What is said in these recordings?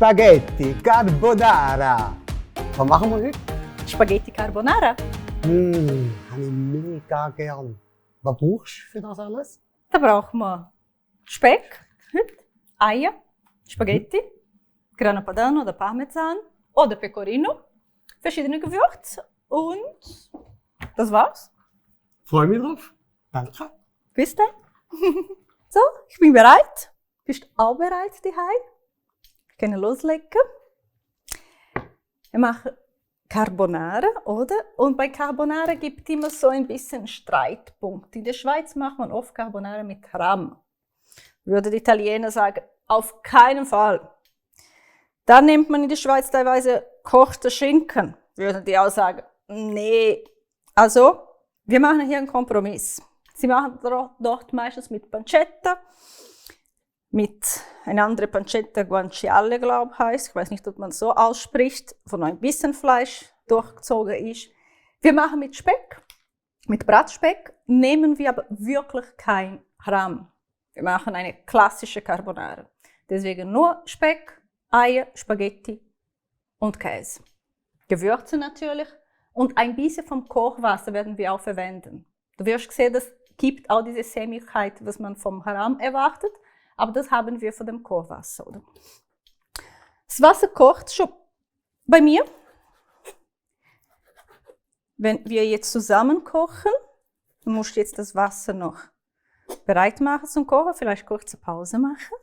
Spaghetti Carbonara. Was machen wir heute? Spaghetti Carbonara. Habe ich mega gern. Was brauchst du für das alles? Da brauchen wir Speck, Eier, Spaghetti, Grana Padano oder Parmesan oder Pecorino, verschiedene Gewürze und das war's. Freue mich drauf. Danke. Bis dann. So, ich bin bereit. Bist du auch bereit, daheim? Wir können loslegen. Wir machen Carbonara, oder? Und bei Carbonara gibt es immer so ein bisschen Streitpunkt. In der Schweiz macht man oft Carbonara mit Rahm. Würde die Italiener sagen, auf keinen Fall. Dann nimmt man in der Schweiz teilweise kochte Schinken. Würden die auch sagen, nee. Also, wir machen hier einen Kompromiss. Sie machen dort meistens mit Pancetta, mit einer anderen Pancetta Guanciale, glaube ich, heißt. Ich weiß nicht, ob man so ausspricht, wo noch ein bisschen Fleisch durchgezogen ist. Wir machen mit Speck, mit Bratspeck, nehmen wir aber wirklich kein Rahm. Wir machen eine klassische Carbonara. Deswegen nur Speck, Eier, Spaghetti und Käse. Gewürze natürlich und ein bisschen vom Kochwasser werden wir auch verwenden. Du wirst sehen, das gibt auch diese Sämigkeit, was man vom Rahm erwartet. Aber das haben wir von dem Kochwasser, oder? Das Wasser kocht schon bei mir. Wenn wir jetzt zusammen kochen, musst du jetzt das Wasser noch bereit machen zum Kochen, vielleicht kurze Pause machen.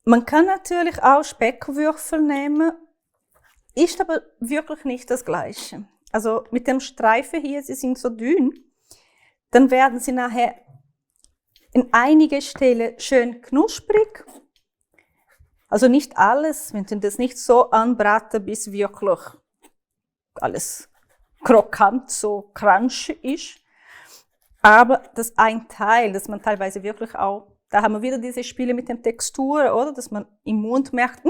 Man kann natürlich auch Speckwürfel nehmen, ist aber wirklich nicht das Gleiche. Also mit dem Streifen hier, sie sind so dünn, dann werden sie nachher in einigen Stellen schön knusprig. Also nicht alles, wenn du das nicht so anbraten, bis wirklich alles krokant, so crunchy ist. Aber das ein Teil, dass man teilweise wirklich auch, da haben wir wieder diese Spiele mit den Texturen, oder? Dass man im Mund merkt,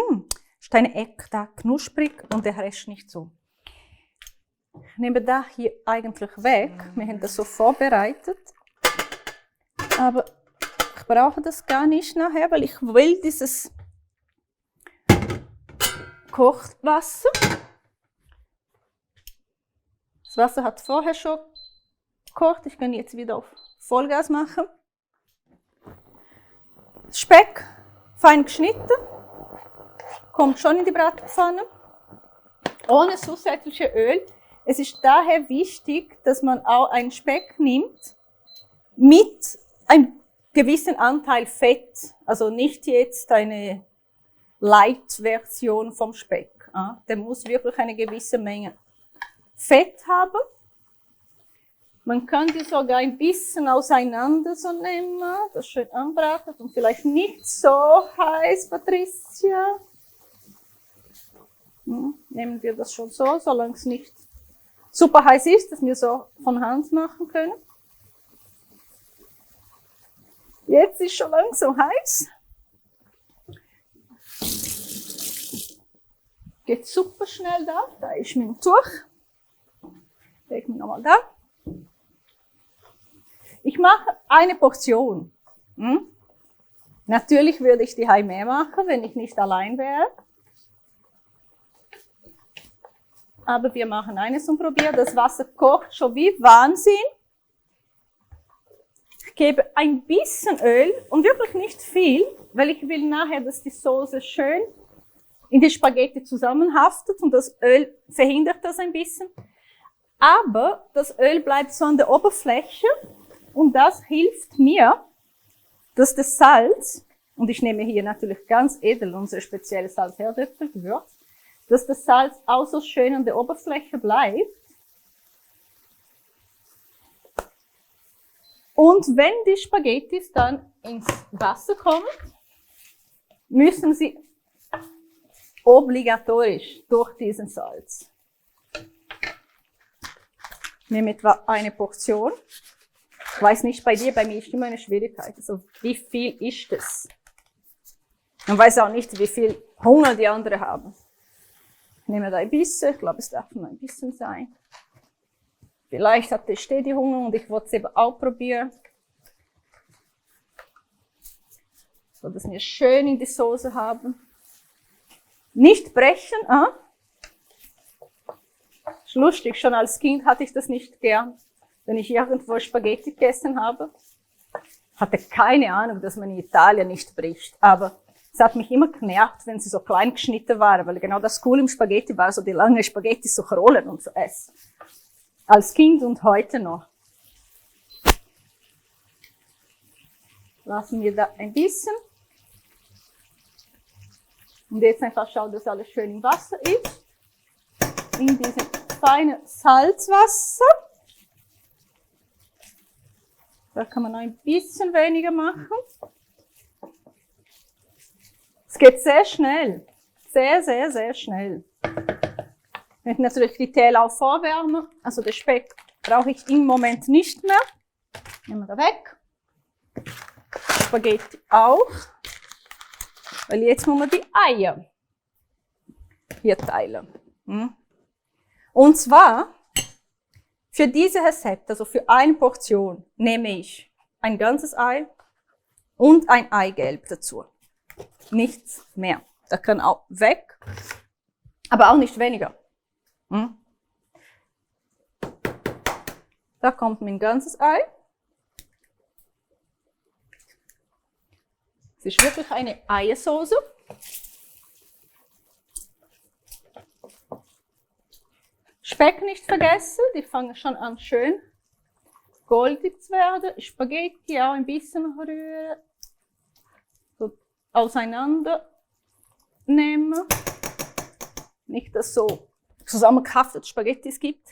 ist eine Ecke da knusprig und der Rest nicht so. Ich nehme da hier eigentlich weg. Wir haben das so vorbereitet. Aber ich brauche das gar nicht nachher, weil ich will dieses Kochwasser. Das Wasser hat vorher schon gekocht. Ich kann jetzt wieder auf Vollgas machen. Speck, fein geschnitten, kommt schon in die Bratpfanne, ohne zusätzliches Öl. Es ist daher wichtig, dass man auch einen Speck nimmt mit einem gewissen Anteil Fett, also nicht jetzt eine Light-Version vom Speck. Der muss wirklich eine gewisse Menge Fett haben. Man kann die sogar ein bisschen auseinander so nehmen, das schön anbraten und vielleicht nicht so heiß, Patricia. Nehmen wir das schon so, solange es nicht super heiß ist, dass wir so von Hand machen können. Jetzt ist schon langsam heiß. Geht super schnell da. Da ist mein Tuch. Leg mich nochmal da. Ich mache eine Portion. Natürlich würde ich die mehr machen, wenn ich nicht allein wäre. Aber wir machen eines und probieren. Das Wasser kocht schon wie Wahnsinn. Ich gebe ein bisschen Öl und wirklich nicht viel, weil ich will nachher, dass die Soße schön in die Spaghetti zusammenhaftet und das Öl verhindert das ein bisschen. Aber das Öl bleibt so an der Oberfläche und das hilft mir, dass das Salz, und ich nehme hier natürlich ganz edel unser spezielles Salz-Herdöpfelgewürz, dass das Salz auch so schön an der Oberfläche bleibt. Und wenn die Spaghettis dann ins Wasser kommen, müssen sie obligatorisch durch diesen Salz. Ich nehme etwa eine Portion. Ich weiß nicht, bei dir, bei mir ist immer eine Schwierigkeit. Also, wie viel ist das? Man weiß auch nicht, wie viel Hunger die anderen haben. Ich nehme da ein bisschen, ich glaube, es darf nur ein bisschen sein. Vielleicht hat der Stedi Hunger und ich wollte es eben auch probieren. so dass wir schön in die Soße haben. Nicht brechen. Ist lustig, schon als Kind hatte ich das nicht gern. Wenn ich irgendwo Spaghetti gegessen habe, hatte keine Ahnung, dass man in Italien nicht bricht. Aber es hat mich immer genervt, wenn sie so klein geschnitten waren, weil genau das Coole im Spaghetti war, so die lange Spaghetti zu rollen und zu essen. Als Kind und heute noch. Lassen wir da ein bisschen. Und jetzt einfach schauen, dass alles schön im Wasser ist. In diesem feinen Salzwasser. Da kann man noch ein bisschen weniger machen. Es geht sehr schnell. Sehr, sehr, sehr schnell. Wenn ich natürlich die Teller auch vorwärme, also den Speck brauche ich im Moment nicht mehr. Nehmen wir da weg. Spaghetti auch. Weil jetzt muss man die Eier hier teilen. Und zwar für dieses Rezept, also für eine Portion, nehme ich ein ganzes Ei und ein Eigelb dazu. Nichts mehr. Das kann auch weg, aber auch nicht weniger. Da kommt mein ganzes Ei. Es ist wirklich eine Eiersauce. Speck nicht vergessen, die fangen schon an schön goldig zu werden. Spaghetti auch ein bisschen rühren. So auseinander nehmen. Nicht, dass es so zusammengehaftete Spaghettis gibt.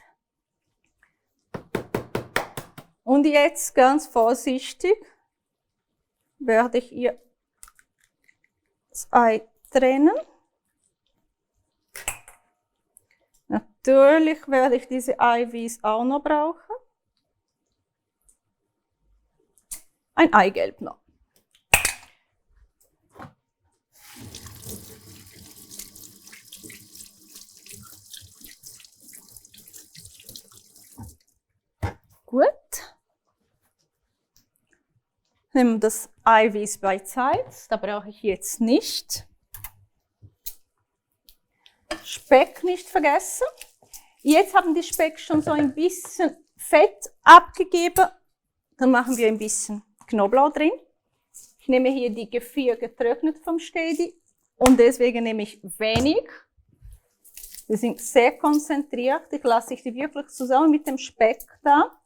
Und jetzt ganz vorsichtig werde ich ihr das Ei trennen. Natürlich werde ich diese Eiweiß auch noch brauchen. Ein Eigelb noch. Gut. Nehmen wir das Eiweiß beiseite. Da brauche ich jetzt nicht. Speck nicht vergessen. Jetzt haben die Speck schon so ein bisschen Fett abgegeben. Dann machen wir ein bisschen Knoblauch drin. Ich nehme hier die G4 getrocknet vom Stedi und deswegen nehme ich wenig. Die sind sehr konzentriert. Ich lasse die wirklich zusammen mit dem Speck da,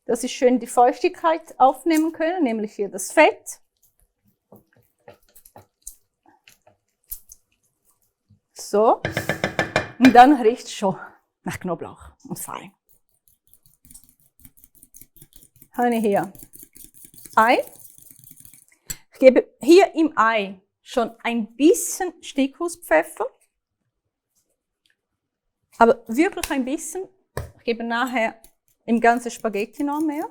dass sie schön die Feuchtigkeit aufnehmen können, nämlich hier das Fett. So. Und dann riecht es schon nach Knoblauch und fein. Habe ich hier Ei. Ich gebe hier im Ei schon ein bisschen Stickhuspfeffer. Aber wirklich ein bisschen. Ich gebe nachher im ganzen Spaghetti noch mehr.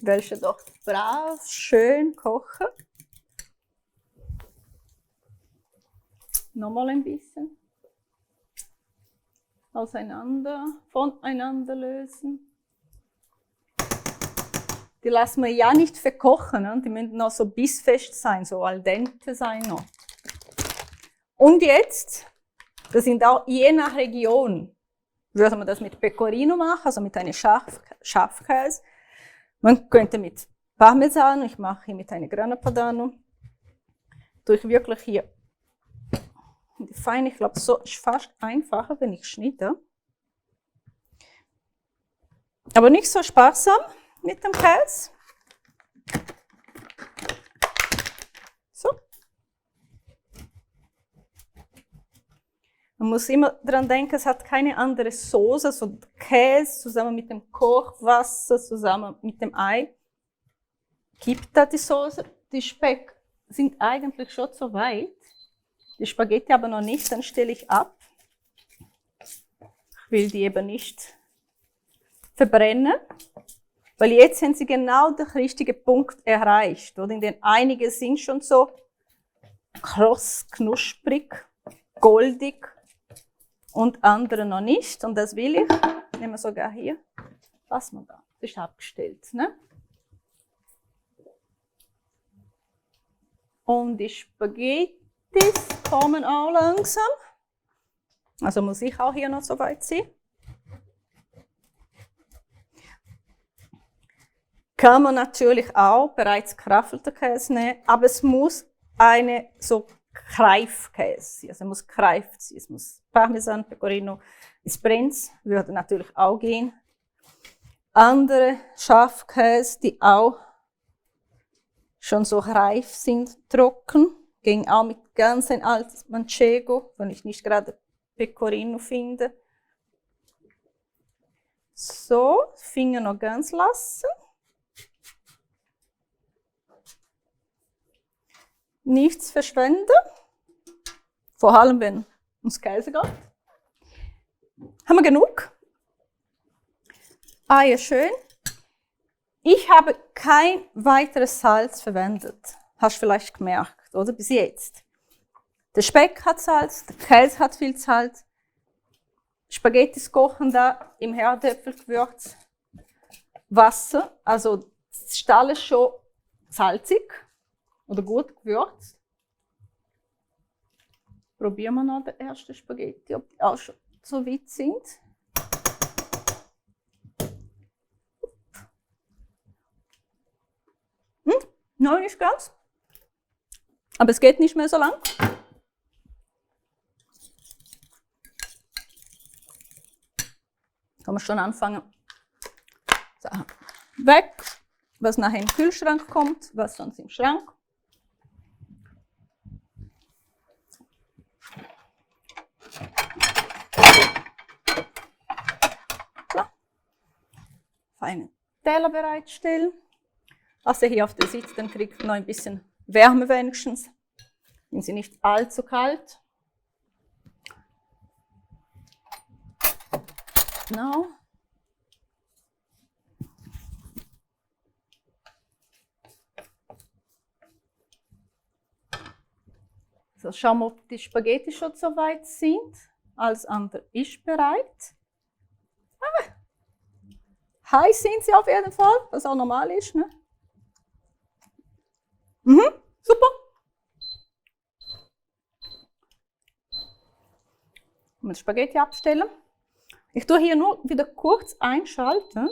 Welche doch brav, schön kochen. Nochmal ein bisschen. Voneinander lösen. Die lassen wir ja nicht verkochen, ne? Die müssen noch so bissfest sein, so al dente sein noch. Und jetzt, das sind auch je nach Region, würde man das mit Pecorino machen, also mit einem Schafkäse. Man könnte mit Parmesan, ich mache hier mit einer Grana Padano, tue ich wirklich hier die feine, ich glaube, so ist fast einfacher, wenn ich schnitte. Aber nicht so sparsam mit dem Käse. So. Man muss immer daran denken, es hat keine andere Soße, so Käse zusammen mit dem Kochwasser, zusammen mit dem Ei. Gibt da die Soße, die Speck sind eigentlich schon so weit. Die Spaghetti aber noch nicht, dann stelle ich ab. Ich will die eben nicht verbrennen, weil jetzt sind sie genau der richtige Punkt erreicht. Oder? Denn einige sind schon so kross, knusprig, goldig und andere noch nicht. Und das will ich. Nehmen wir sogar hier. Lassen wir da. Das ist abgestellt. Ne? Und die Spaghettis kommen auch langsam. Also muss ich auch hier noch so weit sein. Kann man natürlich auch bereits geraffelter Käse nehmen, aber es muss eine so Kreifkäse sein. Also es muss gereift sein. Es muss Parmesan, Pecorino, Sprenz würde natürlich auch gehen. Andere Schafkäse, die auch schon so reif sind, trocken, gehen auch mit ganz ein altes Manchego, wenn ich nicht gerade Pecorino finde. So, Finger noch ganz lassen. Nichts verschwenden, vor allem wenn ums Käse geht. Haben wir genug? Eier schön. Ich habe kein weiteres Salz verwendet. Hast du vielleicht gemerkt, oder? Bis jetzt. Der Speck hat Salz, der Käse hat viel Salz. Spaghettis kochen da im Herdöpfelgewürz. Wasser, also es ist alles schon salzig oder gut gewürzt. Probieren wir noch den ersten Spaghetti, ob die auch schon so weit sind. Nein, nicht ganz. Aber es geht nicht mehr so lang. Kann man schon anfangen. So, weg, was nachher im Kühlschrank kommt, was sonst im Schrank. So. Feinen Teller bereitstellen. Als er hier auf der sitzt, dann kriegt noch ein bisschen Wärme wenigstens. Sind sie nicht allzu kalt. Genau. So, schauen wir, ob die Spaghetti schon so weit sind. Alles andere ist bereit. Heiß sind sie auf jeden Fall, was auch normal ist. Ne? Super. Die Spaghetti abstellen. Ich tue hier nur wieder kurz einschalten,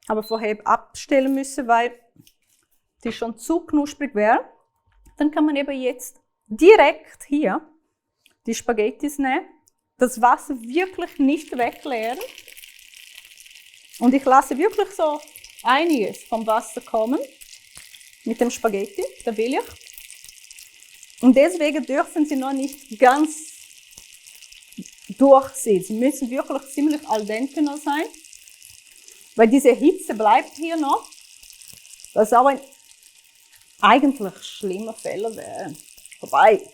aber vorher abstellen müssen, weil die schon zu knusprig wäre. Dann kann man eben jetzt direkt hier die Spaghettis nehmen, das Wasser wirklich nicht wegleeren. Und ich lasse wirklich so einiges vom Wasser kommen mit dem Spaghetti, da will ich. Und deswegen dürfen sie noch nicht ganz durchziehen. Sie müssen wirklich ziemlich al dente noch sein, weil diese Hitze bleibt hier noch, was auch ein eigentlich schlimmer Fehler wäre. Wobei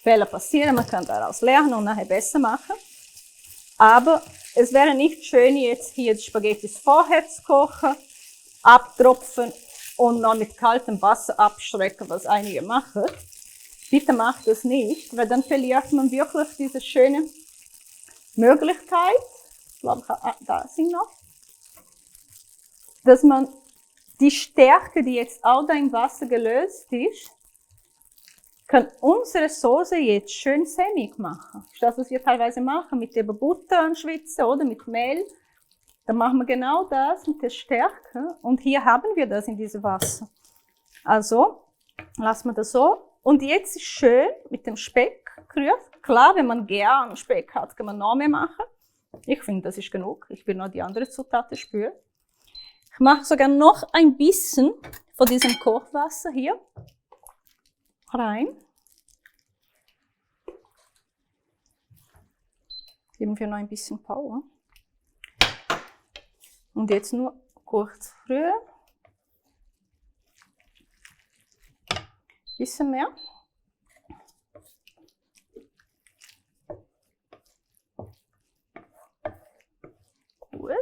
Fehler passieren, man kann daraus lernen und nachher besser machen. Aber es wäre nicht schön, jetzt hier die Spaghettis vorher zu kochen, abtropfen und noch mit kaltem Wasser abschrecken, was einige machen. Bitte macht das nicht, weil dann verliert man wirklich diese schöne Möglichkeit, ich glaube, da sind noch, dass man die Stärke, die jetzt auch da im Wasser gelöst ist, kann unsere Soße jetzt schön sämig machen. Das ist das, was wir teilweise machen, mit der Butter anschwitzen oder mit Mehl. Dann machen wir genau das mit der Stärke und hier haben wir das in diesem Wasser. Also lassen wir das so. Und jetzt ist schön mit dem Speck gerührt. Klar, wenn man gern Speck hat, kann man noch mehr machen. Ich finde, das ist genug. Ich will noch die andere Zutaten spüren. Ich mache sogar noch ein bisschen von diesem Kochwasser hier rein. Geben wir noch ein bisschen Power. Und jetzt nur kurz rühren. Ein bisschen mehr. Gut.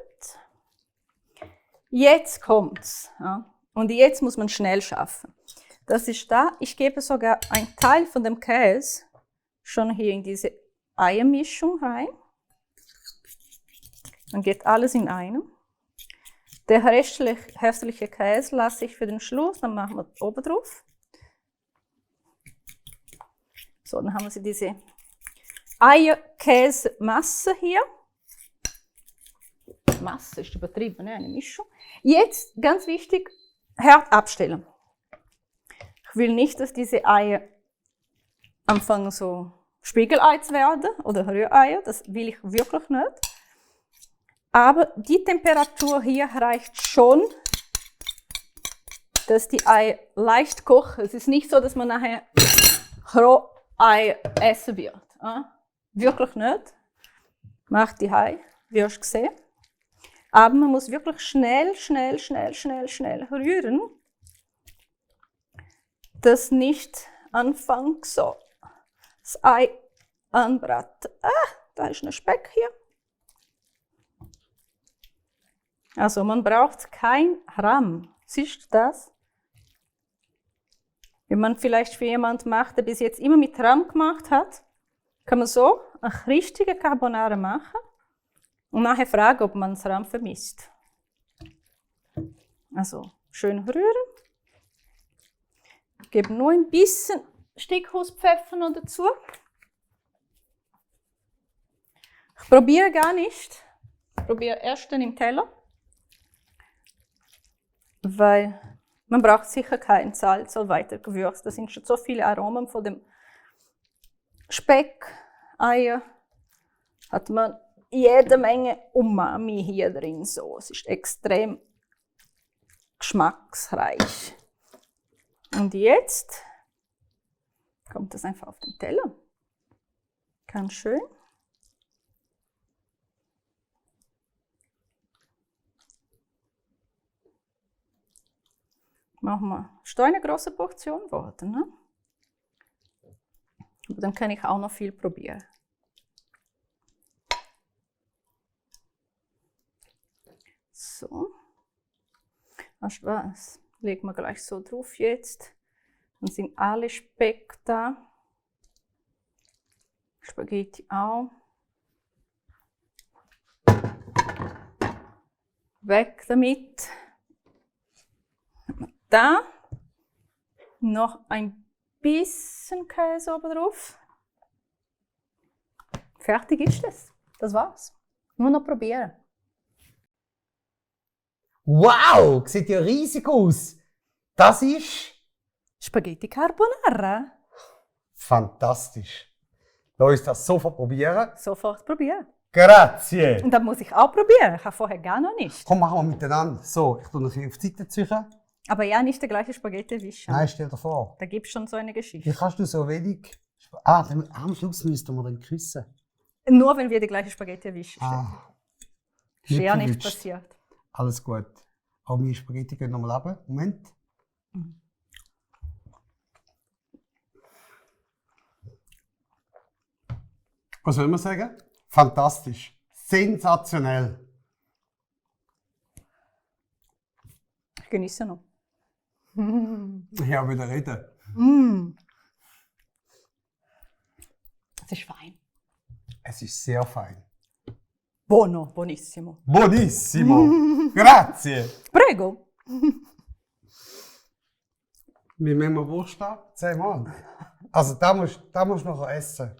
Jetzt kommt's. Ja. Und jetzt muss man schnell schaffen. Das ist da. Ich gebe sogar einen Teil von dem Käse schon hier in diese Eiermischung rein. Dann geht alles in einem. Der restliche Käse lasse ich für den Schluss, dann machen wir oben drauf. So, dann haben wir diese Eier-Käse-Masse hier. Masse ist übertrieben, ne? Eine Mischung. Jetzt, ganz wichtig, Herd abstellen. Ich will nicht, dass diese Eier anfangen so Spiegelei zu werden oder Rühreier, das will ich wirklich nicht. Aber die Temperatur hier reicht schon, dass die Eier leicht kochen. Es ist nicht so, dass man nachher Roheier essen wird. Wirklich nicht. Macht die Eier, wie hast du gesehen. Aber man muss wirklich schnell rühren, dass nicht anfängt so das Ei anbraten. Da ist ein Speck hier. Also man braucht kein Rahm. Siehst du das? Wenn man vielleicht für jemanden macht, der bis jetzt immer mit Rahm gemacht hat, kann man so eine richtige Carbonara machen und nachher fragen, ob man das Rahm vermisst. Also schön rühren. Ich gebe nur ein bisschen Stickhuspfeffer noch dazu. Ich probiere gar nicht. Ich probiere erst dann im Teller. Weil man braucht sicher kein Salz oder weiter Gewürz. Da sind schon so viele Aromen von dem Speck, Eier. Hat man jede Menge Umami hier drin. So. Es ist extrem geschmacksreich. Und jetzt kommt das einfach auf den Teller. Ganz schön. Machen wir eine große Portion geworden, ne? Aber dann kann ich auch noch viel probieren. So. Weißt du was? Legen wir gleich so drauf jetzt. Dann sind alle Speck da. Spaghetti auch. Weg damit. Da noch ein bisschen Käse oben drauf. Fertig ist es. Das war's. Nur noch probieren. Wow, sieht ja riesig aus. Das ist Spaghetti Carbonara. fantastisch. Lass uns das sofort probieren. Sofort probieren. Grazie. Und dann muss ich auch probieren. Ich habe vorher gar noch nicht. Komm, machen wir miteinander. So, ich tue noch auf die Seite ziehen. Aber ja, nicht der gleiche Spaghetti wischen. Nein, stell dir vor. Da gibt es schon so eine Geschichte. Wie kannst du so wenig... am Schluss müssten wir dann küssen. Nur wenn wir die gleiche Spaghetti wischen. Ist Nicht ja nicht verwünscht. passiert. Alles gut. Aber meine Spaghetti gehen nochmal runter. Moment. Was soll man sagen? Fantastisch. Sensationell. Ich genieße noch. Ich habe wieder reden. Das ist fein. Es ist sehr fein. Buono, buonissimo. Buonissimo. Grazie. Prego. Wie machen wir Wurst da? 10 Mal. Also da musst du noch essen.